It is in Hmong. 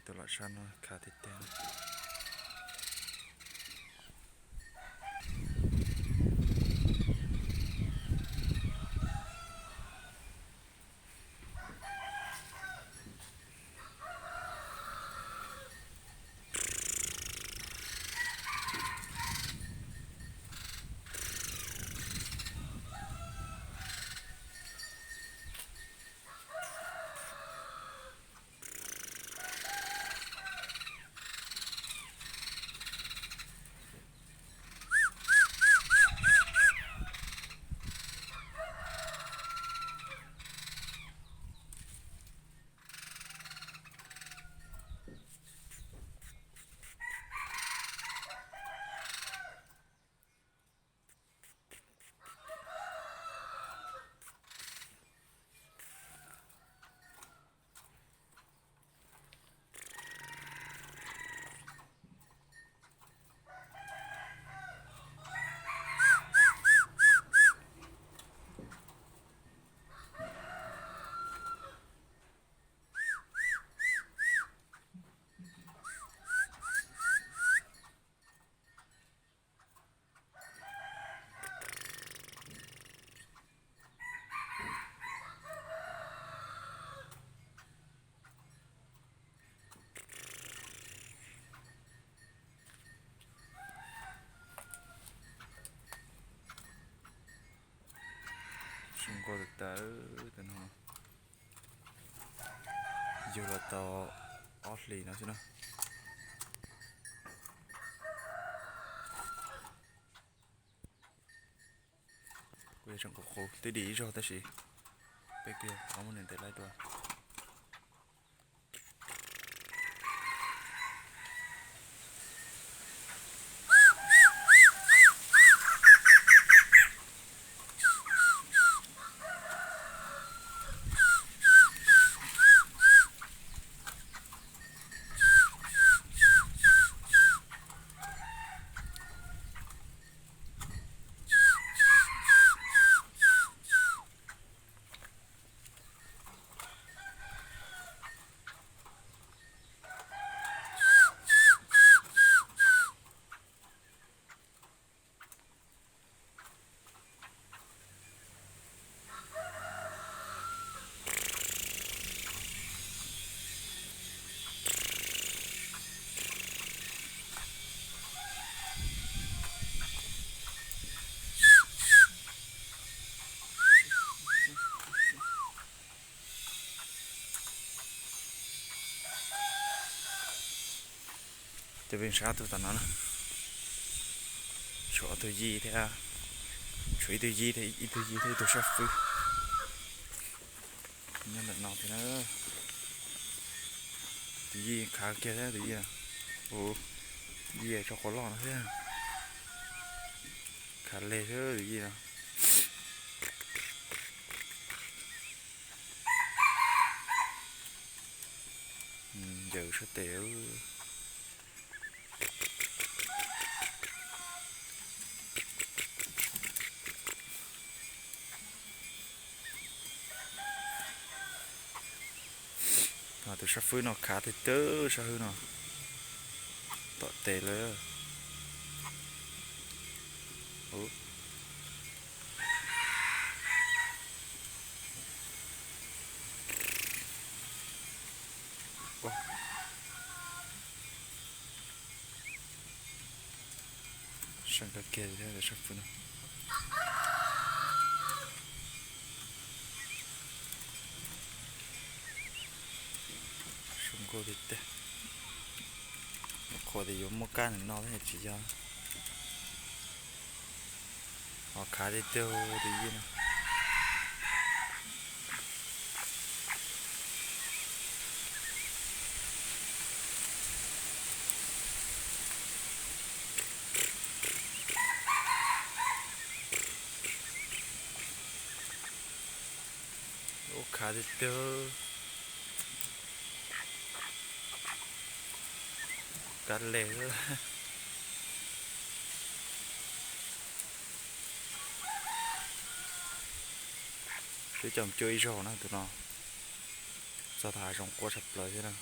Tus lam sab no khav tiag tiag. Zoo nkauj tas tas tus no. Yug los tau ob hlis no xwb na. Kuj yog tseem qus qus, twb dim ib zaug tab sis peb kuj yog muab nws ntes laib dua. Cov peb saib ob tug tom no na, tshuav ob tug yij thiab, tshuav ib tug yij thiab, ib tug yij thiab ib tug sab fwb nyob ntawm no thiab na. Tus yij khav kiag thiab tus yij, tus yij tso quav loj no thiab, khav leg xwb tus yij no. Ncaws sab tes. Tus sab fwb no khav tiag tiag, sab fwb no tom tes lawm. Sab kab kiag thiab sab fwb no. Zoo nkauj tiag tiag. Nyuam qhuav tias yuav muab kab nws noj thiab tsis yog. Ho khav tiag tiag tus yij no. Ua khav tiag tiag. Kab leg. Twb coj mus cuab ib zaug na tus no. Txog tau hav zoov quaj tshaj plaws thiab na.